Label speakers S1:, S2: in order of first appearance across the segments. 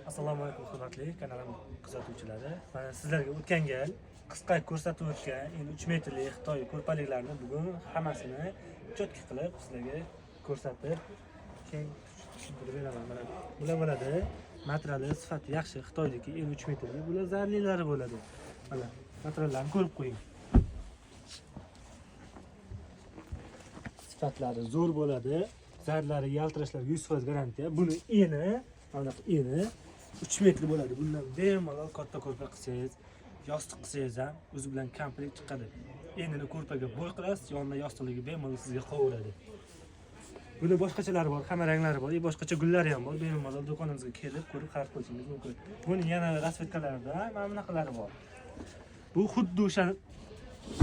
S1: Assalomu alaykum, hurmatli kanalim kuzatuvchilari. Mana sizlarga o'tgan gal qisqa ko'rsatib o'tgan endi 3 metrli Xitoy ko'rpaliklarni bugun hammasini чётко qilib sizlarga ko'rsatib, keyin tushuntirib beraman. Mana bular bo'ladi. Materiali, sifati yaxshi Xitoyniki, endi 3 metrli. Bular zarlilari bo'ladi. Mana materiallarni ko'rib qo'ying. Sifatlari zo'r bo'ladi. Zarlari, yaltirashlari 100% garantiya. Buni eni, mana bunaqa eni 3 metr bo'ladi. Bundan bemalol katta ko'rpa qilsangiz, yostiq qilsangiz ham o'zi bilan komplekt chiqadi. Enini ko'rpaga bo'y qilasiz, yonida yostiqligi bemalol sizga qovuradi. Buni boshqachalari bor, hamma ranglari bor, boshqacha gullari ham bor. Bemalol do'konimizga kelib, ko'rib xarid qilishingiz mumkin. Buni yana расцветка larida mana bunaqalari bor. Bu xuddi o'sha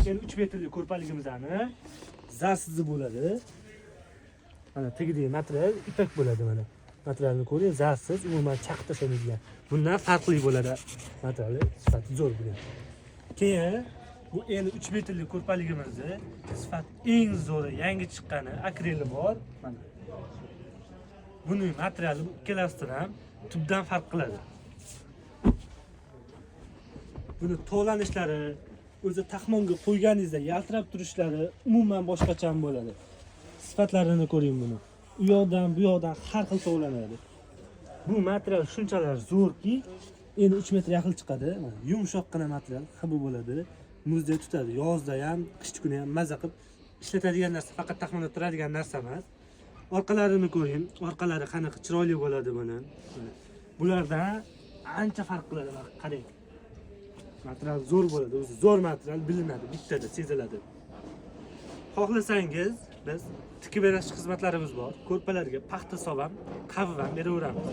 S1: endi 3 metrli ko'rpaligimizni zarsizi bo'ladi. Mana tagidagi material ipak bo'ladi mana. Materialni ko'ring, zarsiz, umuman chaqib tashlanadigan. Bundan farqli bo'ladi materiali, sifati zo'r buning. Keyin bu endi 3 metrli ko'rpaligimizni sifat eng zo'ri, yangi chiqqani akreli bor. Mana. Buning materiali bu ikkalasidan ham tubdan farq qiladi. Buni to'lanishlari, o'zi taxmonga qo'yganingizda yaltirab turishlari umuman boshqacha bo'ladi. Sifatlarini ko'ring buni. U yoqdan, bu yoqdan har xil tovlanadi. Bu material shunchalar zo'rki, endi 3 metr yaqin chiqadi. Mana yumshoqqina material, hibi bo'ladi. Muzdek tutadi. Yozda ham, qish kuni ham maza qilib ishlatadigan narsa, faqat taxmonda turadigan narsa emas. Orqalarini ko'ring. Orqalari qanaqa chiroyli bo'ladi buni. Mana. Bulardan ancha farq qiladi. Mana qarang. Material zo'r bo'ladi. O'zi zo'r material bilinadi, bittada seziladi. Xohlasangiz biz tikib berish xizmatlarimiz bor. Ko'rpalarga paxta sovam, qavva ham beraveramiz.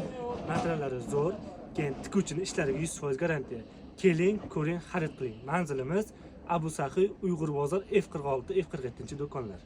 S1: Materiallari zo'r, keyin tikuvchini ishlariga 100% garantiya. Keling, ko'ring, xarid qiling. Manzilimiz Abu Saxiy, Uyg'ur bozor, F46, F47 do'konlar.